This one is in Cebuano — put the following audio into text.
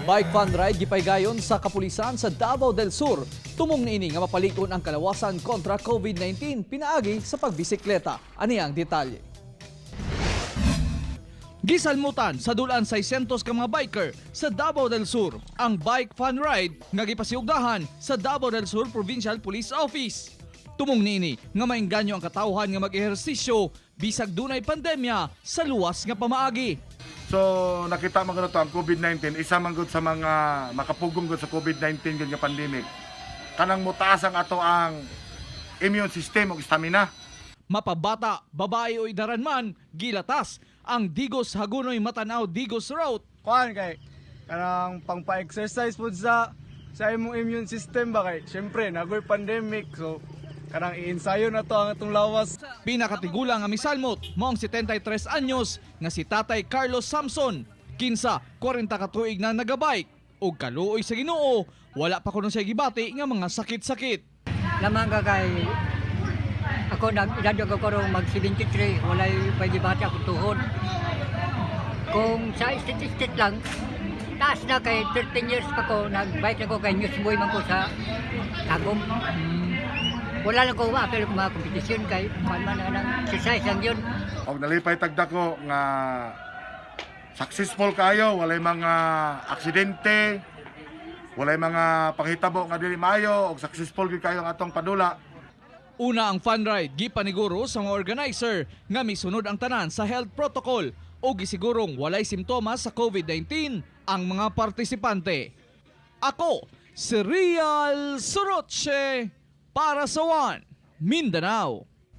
Bike fun ride gipaygayon sa kapulisan sa Davao del Sur. Tumong niini nga mapalig-on ang kalawasan kontra COVID-19 pinaagi sa pagbisikleta. Ani ang detalye. Gisalmutan sa dulan 600 ka mga biker sa Davao del Sur ang Bike Fun Ride nga gipasiugdahan sa Davao del Sur Provincial Police Office. Tumong niini nga maengganyo ang katawhan nga mag-ehersisyo bisag dunay pandemya sa luwas nga pamaagi. So nakita man gud to ang COVID-19, isa man gud sa mga makapugong gud sa COVID-19 gud nga pandemic. Kanang mutaas ang ato ang immune system ug stamina. Mapabata, babae o idaran man, gilatas ang Digos Hagonoy Matanao Digos Route. Kuan kay kanang pangpa-exercise pud sa imong immune system ba, kay syempre nagoy pandemic, so kanang iensayo na to ang atong lawas. Pinakatigulang nga misalmot mao ang 73 anyos nga si Tatay Carlos Samson. Kinsa 40 ka tuig na nagabike ug kaluoy sa Ginoo, wala pa kuno siya gibati nga mga sakit-sakit. Lamang ka kay ako nag edad ako karong mag 73, walay pagibati akong tuhod. Kung sa statistic lang, taas na kay 13 years pa ko nag-bike na ko, kay newsboy man ko sa Tagum. Wala lang ko apel ko mga kompetisyon kay man man ang exercise lang yun. Og nalipay tagdako nga successful kayo, walay mga aksidente, walay mga panghitabo nga dili maayo, og successful gyud kayo ang atong padula. Una ang fun ride gipaniguro sa mga organizer nga misunod ang tanan sa health protocol o gisigurong walay simptomas sa COVID-19 ang mga partisipante. Ako, si Real Soroche para sa One Mindanao.